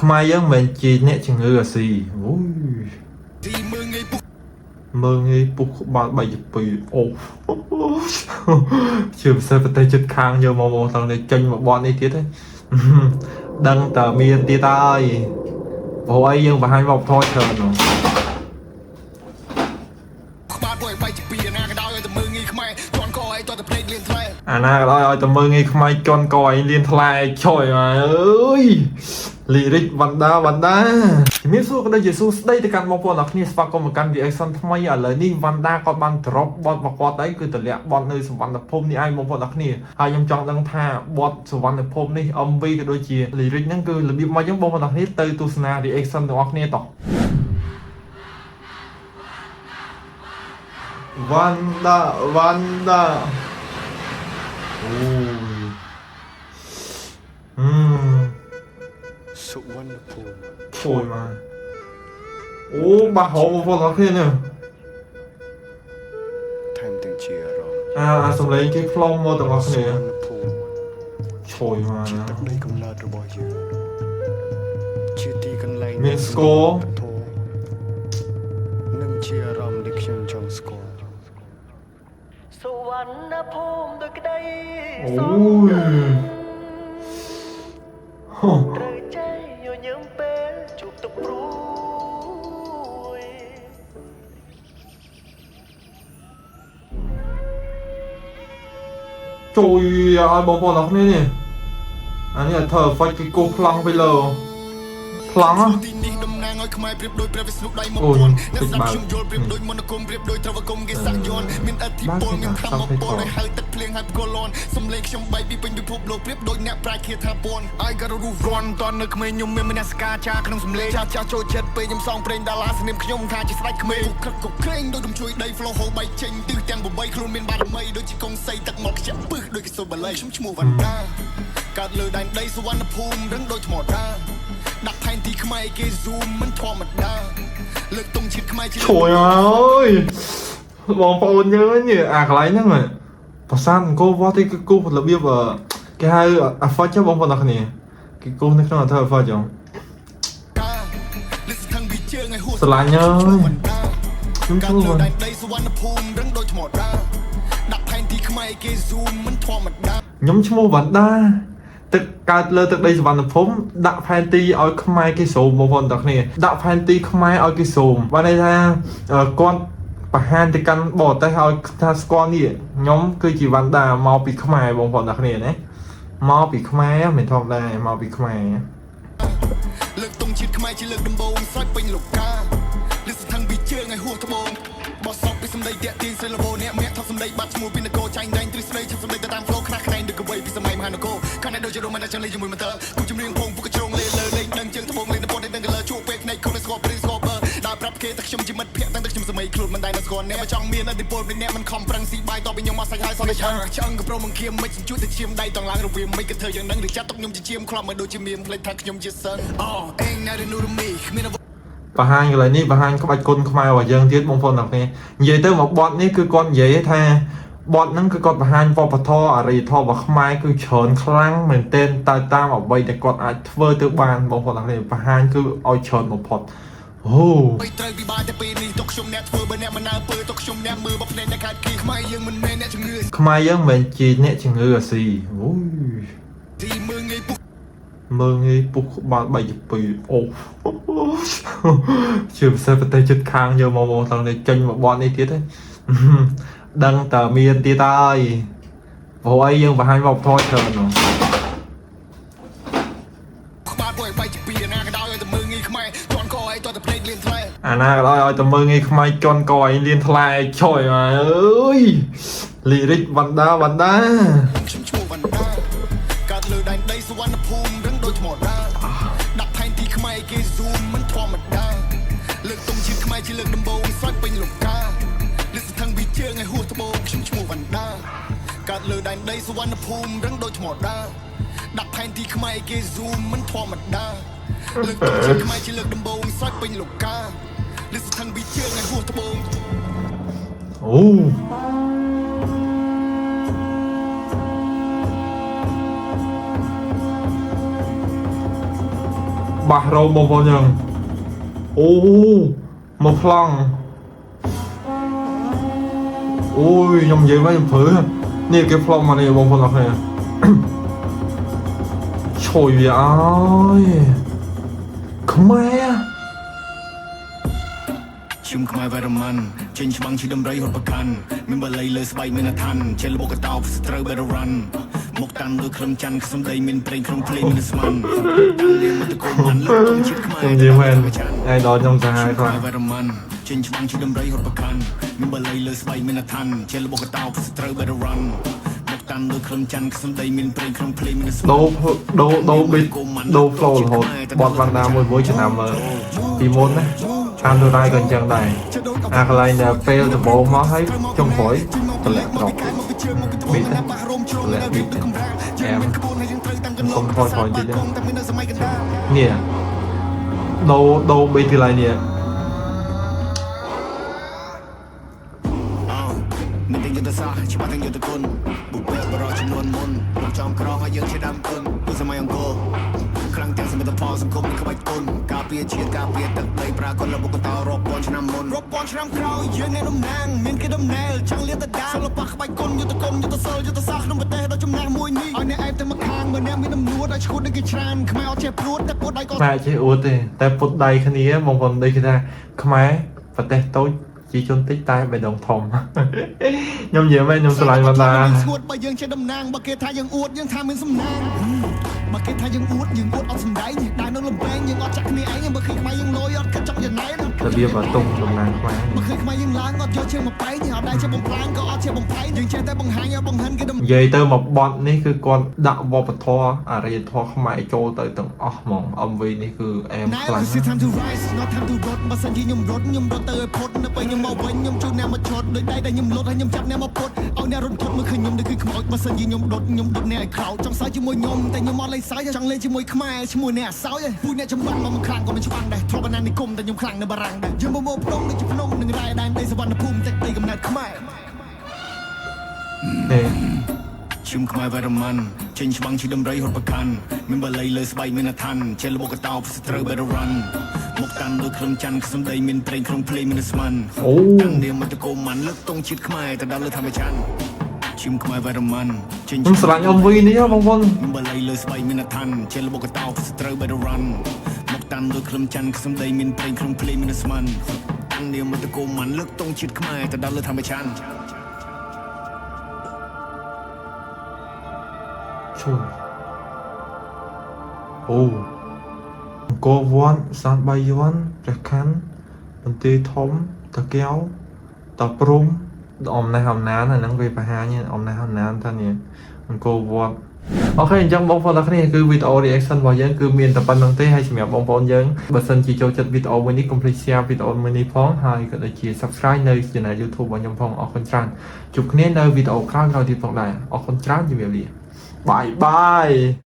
ខ្មែរយើងមិនមែនជាអ្នកជំងឺអាស៊ីអូយ ទីមើងងាយពុះ មើងងាយពុះក្បាល3ពីអូជាពិសេសប្រទេសជិតខាងយើងមកមកទាំងនេះចេញមកបននេះទៀតហ៎ដឹងតើមានទៀតហើយព្រោះអីយើងបង្ហាញវប្បធម៌ច្រើនហ៎ ក្បាលពួកឲ្យបែកជាពីអាណាក៏ដោយឲ្យតែមើងងាយខ្មែរជន់កឲ្យតតែភ្នែកលៀនថ្លែ អាណាក៏ដោយឲ្យតែមើងងាយខ្មែរជន់កឲ្យលៀនថ្លែឆយមកអើយលីរិកវណ្ដាវណ្ដាជំរាបសួរក៏ដូចជាសួស្តីទៅកាន់បងប្អូនអរគ្នាស្វាគមន៍មកកាន់ reaction ថ្មីឥឡូវនេះវណ្ដាគាត់បាន drop បទរបស់គាត់អីគឺតម្លាក់បទនៅសុវណ្ណភូមិនេះឯងបងប្អូនអរគ្នាហើយខ្ញុំចង់ដឹងថាបទសុវណ្ណភូមិនេះ MV ក៏ដូចជា lyric ហ្នឹងគឺរបៀបមកអញ្ចឹងបងប្អូនអរគ្នាទៅទស្សនា reaction ទាំងអស់គ្នាតោះវណ្ដាវណ្ដាអូយអឺ សុវណ្ណភូមិ អូយមកអូបាក់ហោបងប្អូនអរគ្នានេះ ថែមទាំងជាអារម្មណ៍ អាអាសំឡេងគេផ្លុំមកទាំងអស់គ្នា សុវណ្ណភូមិ ឆួយមក ជាទឹកដីកំណើតរបស់យើងជាទីកន្លែង មានស្គរ ធម៌និងជាអារម្មណ៍ដែលខ្ញុំចង់ស្គាល់ សុវណ្ណភូមិដោយក្តី អូ ស យហូ ត្រូវចែកញញឹមពេលជួបទុកព្រួយ ជួយឲ្យបងប្អូនអរគ្នានេះអានេះឲ្យធ្វើ effect គេគោះប្លង់ទៅលើប្លង់ហ៎ ទីនេះតំណាងឲ្យខ្មែរប្រៀបដូចព្រះវិស្ណុដៃមក អូយ ពួនអ្នក តិចបើក ស្ដាប់ខ្ញុំយល់ប្រៀបដូចមន្តគុំប្រៀបដូចត្រវគុំគេសាក់យន់មានអធិពលមានធម៌ពលឲ្យហៅទឹកភ្លៀងហើយផ្គរលន់សំលេងខ្ញុំបែកពីពេញពិភពលោកប្រៀបដូចអ្នកប្រាជ្ញគាថាពន់ I got a roof run តននៅក្មេងខ្ញុំមានមនសិការចាក្នុងសំលេងចាស់ចាស់ចូលចិត្តពេលខ្ញុំសងព្រេងដាឡាស្នាមខ្ញុំថាជាស្ដេចក្មេងក្រឹកក៏ក្រែងដូចរំជួយដី flow ហូរបែកចេញទិសទាំង8ខ្លួនមានបារមីដូចជាកងសីទឹកមកខ្ជាក់ពឹសដូចកសុបល័យខ្ញុំឈ្មោះវណ្ដាកើតលើដែនដីសុវណ្ណភូមិរឹងដូចថ្មដាដាក់ផែនទីខ្មែរគេ zoom មិនធម្មតាលើកទង់ជាតិខ្មែរជា ឆួយអើយបងប្អូនយើងនេះអាកន្លែងហ្នឹងប្រាសាទអង្គរវត្តទីគេគូសរបៀបគេហៅ effect ចុះបងប្អូនអរគ្នាគេគូសនៅក្នុង effect ចុះ លិសថឹងពីជើងឲ្យហួស ស្រឡាញ់អើយខ្ញុំ កើត ឈ្មោះវណ្ លើដែនដីសុវណ្ណភូមិរឹងដូចថ្មដាដាក់ផែនទីខ្មែរគេ zoom មិនធម្មតា ខ្ញុំឈ្មោះវណ្ដាទឹកកើតលើទឹកដីសវណ្ណភូមិដាក់ផែនទីឲ្យខ្មែរគេសូមបងប្អូនទាំងគ្នាដាក់ផែនទីខ្មែរឲ្យគេសូមបានន័យថាគាត់បង្ហាញទៅកាន់បរទេសឲ្យថាស្គាល់នេះខ្ញុំគឺជាវណ្ដាមកពីខ្មែរបងប្អូនទាំងគ្នាណាមកពីខ្មែរមិនធម្មតាមកពីខ្មែរ លើកទង់ជាតិខ្មែរជាលើកដំបូងស្រោចពេញលោកកាលិសថឹងពីជើងឲ្យហួសត្បូងបោះសក់ពីសម្ដីតាក់ទាញស្រីលបោអ្នកមាក់ថប់សម្ដីបាត់ឈ្មោះពីនគរចាញ់ដែងទ្រឹស្ដីឆាប់សម្ដីទៅតាម flow ខ្នះខ្នែងដូចកវីពីសម័យមហានគរខាងនេះដូចជារមនចង់លេងជាមួយមន្តើគុំជំរៀងពងពុកជ្រងលេលើលេងដឹងជើងត្បូងលេងទៅពត់ដឹងកលើជួបពេលភ្នែកខំស្គាល់ព្រីស្គាល់បើដើរប្រាប់គេតែខ្ញុំជាមិត្តភក្តិតាំងតែខ្ញុំសម័យខ្លួនមិនដែលស្គាល់អ្នកមកចង់មានអធិពលពីអ្នកមិនខំប្រឹងស៊ីបាយតបពីខ្ញុំមកសាច់ហើយសោះតែឆ្អឹងឆ្អឹងក៏ប្រមង្គៀមមិនជជួយទៅឈាមដៃតងឡើងរវាងមិនក៏ធ្វើយ៉ាងនឹងឬចាត់ទុកខ្ញុំជាឈាមខ្លោបមកដូចជាមៀមផ្លេចថាខ្ញុំជាសិនអូអេងណារនូរមីគ្មាន បង្ហាញកន្លែងនេះបង្ហាញក្បាច់គុណខ្មែររបស់យើងទៀតបងប្អូនទាំងគ្នានិយាយទៅមកបទនេះគឺគាត់និយាយថាបទហ្នឹងគឺគាត់បង្ហាញវប្បធម៌អរិយធម៌របស់ខ្មែរគឺច្រើនខ្លាំងមែនទែនទៅតាមអ្វីដែលគាត់អាចធ្វើទៅបានបងប្អូនទាំងគ្នាបង្ហាញគឺឲ្យច្រើនបំផុតអូ បីត្រូវពិបាកតែពេលនេះទុកខ្ញុំអ្នកធ្វើបើអ្នកមិនអើពើទុកខ្ញុំអ្នកមើលបើភ្នែកអ្នកខាត់គីខ្មែរយើងមិនមែនអ្នកជំងឺ ខ្មែរយើងមិនមែនជាអ្នកជំងឺអាស៊ីអូយ ទីមើងងាយពុះ មើងងាយពុះក្បាល3ពីអូជាពិសេសប្រទេសជិតខាងយើងមកមកទាំងនេះចេញមកបទនេះទៀតហ៎ដឹងតើមានទៀតហើយព្រោះអីយើងបង្ហាញវប្បធម៌ច្រើនហ៎ ក្បាលពួកឲ្យបែកជាពីអាណាក៏ដោយឲ្យតែមើងងាយខ្មែរជន់កឲ្យតតែភ្នែកលៀនថ្លែ អាណាក៏ដោយឲ្យតែមើងងាយខ្មែរជន់កឲ្យលៀនថ្លែឆយមកអើយលីរិកវណ្ដាវណ្ដា ខ្ញុំឈ្មោះវណ្ដាកើតលើដែនដីសុវណ្ណភូមិរឹងដូចថ្មដាដាក់ផែនទីខ្មែរគេ zoom មិនធម្មតាលើកទង់ជាតិខ្មែរជាលើកដំបូងស្រោចពេញលោកកាលិសថឹងពីជើងឲ្យហួសត្បូងខ្ញុំឈ្មោះវណ្ដាកើតលើដែនដីសុវណ្ណភូមិរឹងដូចថ្មដាដាក់ផែនទីខ្មែរគេ zoom មិនធម្មតាលើកទង់ជាតិខ្មែរជាលើកដំបូងស្រោចពេញលោកកាលិសថឹងពីជើងឲ្យហួសត្បូង អូ បាសរោមបងប្អូនយើងអូមកប្លង់អូយខ្ញុំនិយាយមកខ្ញុំព្រឺនេះគេប្លង់មកនេះបងប្អូនអរគ្នា ឆួយវាអើយខ្មែរ ឈឹមខ្មែរវ៉េរ៉ាមិនចេញច្បាំងជាដំរីរត់ប្រកាន់មានបល័យលើស្បែកមានអឋានចេះលបកតោសត្រូវ better run មកតាន់ដូចក្រុមច័ន្ទសំដីមានប្រេងក្នុងភ្លេងមានស្មានតាន់លៀងមកតកូនបានលើកទង់ជាតិខ្មែរ ខ្ញុំនិយាយមែនឯដល់ខ្ញុំសាហាវខ្លាំង វ៉េរ៉ាមិនចេញច្បាំងជាដំរីរត់ប្រកាន់មានបល័យលើស្បែកមានអឋានចេះលបកតោសត្រូវ better run មកតាន់ដូចក្រុមច័ន្ទសំដីមានប្រេងក្នុងភ្លេងមានស្មាន ដូរដូរដូរប៊ីតដូរ flow រហូតបត់វណ្ណាមួយមួយចំណាំមើលពីមុនណាតាមទៅដែរក៏អញ្ចឹងដែរអាកន្លែងដែលពេលដំបូងមកហើយចុងក្រោយតម្លាក់ត្រង់ប៊ីតតម្លាក់ប៊ីតអែមសុំថយថយតិចនេះដូរដូរប៊ីតកន្លែងនេះ មានទាំងយុទ្ធសាស្ត្រច្បាស់ទាំងយុទ្ធគុណបុព្វបុរសចំនួនមុនលោកចំក្រងឲ្យយើងជាដើមទុនពីសម័យអង្គរខ្លាំងទាំងសមិទ្ធផលសង្គមនិងក្បាច់គុណការពារជាតិការពារទឹកដីប្រាកដលបុកតោរាប់ពាន់ឆ្នាំមុនរាប់ពាន់ឆ្នាំក្រោយយើងអ្នកតំណាងមានគេតំណែលចង់លៀនតដាសិល្បៈក្បាច់គុណយុទ្ធគុណយុទ្ធសិលយុទ្ធសាស្ត្រក្នុងប្រទេសដ៏ចំណាស់មួយនេះឲ្យអ្នកឯងទៅមកខាងមើលអ្នកមានដំនួតឲ្យឈួតដូចគេច្រើនខ្មែរអត់ចេះព្រួតតែពួតដៃក៏ ខ្មែរចេះអួតទេតែពុតដៃគ្នាបងប្អូនដូចគេថាខ្មែរប្រទេសតូចជាជនតិចតែបេះដូងធំ ខ្ញុំនិយាយមែនខ្ញុំស្រឡាញ់វណ្ណា ស្ងួតបើយើងជាតំណាងបើគេថាយើងអួតយើងថាមានសំណាងបើគេថាយើងអួតយើងអួតអត់សំដែងដែរនៅលំបែងយើងអត់ចាក់គ្នាឯងបើឃើញខ្មែរយើងលយអត់គិតចង់យ៉ាងណែ របៀបអាតុងតំណាងខ្មែរ បើឃើញខ្មែរយើងឡើងអត់យកជើងមកបែងអត់ដែរចេះបំផ្លាញក៏អត់ចេះបំផែងយើងចេះតែបង្ហាញឲ្យបង្ហាញគេតំ និយាយទៅមកបត់នេះគឺគាត់ដាក់វប្បធម៌អរិយធម៌ខ្មែរចូលទៅទាំងអស់ហ្មង MV នេះគឺអែមខ្លាំង Now it's time to rise, not time to rot. បើសិនជាខ្ញុំរត់ខ្ញុំរត់ទៅឲ្យផុតនៅពេលខ្ញុំមកវិញខ្ញុំជួអ្នកមកឆត់ដោយដៃដែលខ្ញុំលត់ហើយខ្ញុំចាប់អ្នកមកពុតឲ្យអ្នករត់ថត់មើលឃើញខ្ញុំដូចគឺខ្មោចបើសិនជាខ្ញុំដុតខ្ញុំដុតអ្នកឲ្យក្រោចចង់សើចជាមួយខ្ញុំតែខ្ញុំអត់លេងសើចចង់លេងជាមួយខ្មែរឈ្មោះអ្នកសើចពួកអ្នកចម្បាំងមកមិនខ្លាំងក៏មិនច្បាំងដែរធ្លាប់បណ្ណានិគមតែខ្ញុំខ្លាំងនៅបារាំងដែរយើងមកមកភ្នំដូចជាភ្នំនឹងរ៉ែដែនដីសវណ្ណភូមិទឹកដីកំណើតខ្មែរ នេះ ឈឹមខ្មែរវ៉េរ៉ាមិនចេញច្បាំងជាដំរីរត់ប្រកាន់មានបល័យលើស្បែកមានអឋានចេះលបកតោសត្រូវ better run មកតាន់ដូចក្រុមច័ន្ទសំដីមានប្រេងក្នុងភ្លេងមានស្មាន អូ តាំងនាមមកតកោម៉ាន់លើកទង់ជាតិខ្មែរទៅដល់លើធម្មច័ន្ទឈឹមខ្មែរវ៉េរ៉ាមិនចេញ ខ្ញុំស្រឡាញ់ MV នេះហ៎បងប្អូន មានបល័យលើស្បែកមានអឋានចេះលបកតោសត្រូវ better run មកតាន់ដូចក្រុមច័ន្ទសំដីមានប្រេងក្នុងភ្លេងមានស្មានតាំងនាមមកតកោម៉ាន់លើកទង់ជាតិខ្មែរទៅដល់លើធម្មច័ន្ទ ឈូនអូអង្គរវត្តសានបាយ័នព្រះខ័នបន្ទាយធំតាកែវតាព្រំអំណះអំណានអាហ្នឹងវាបង្ហាញអំណះអំណានថានេះអង្គរវត្ត OK អញ្ចឹងបងប្អូនទាំងគ្នាគឺវីដេអូ reaction របស់យើងគឺមានតែប៉ុណ្្នឹងទេហើយសម្រាប់បងប្អូនយើងបើសិនជាចូលចិត្តវីដេអូមួយនេះកុំភ្លេច share វីដេអូមួយនេះផងហើយក៏ដូចជា subscribe នៅ channel YouTube របស់ខ្ញុំផងអរគុណច្រើនជួបគ្នានៅវីដេអូក្រោយៗទៀតផងដែរអរគុណច្រើនជំរាបលា bye bye.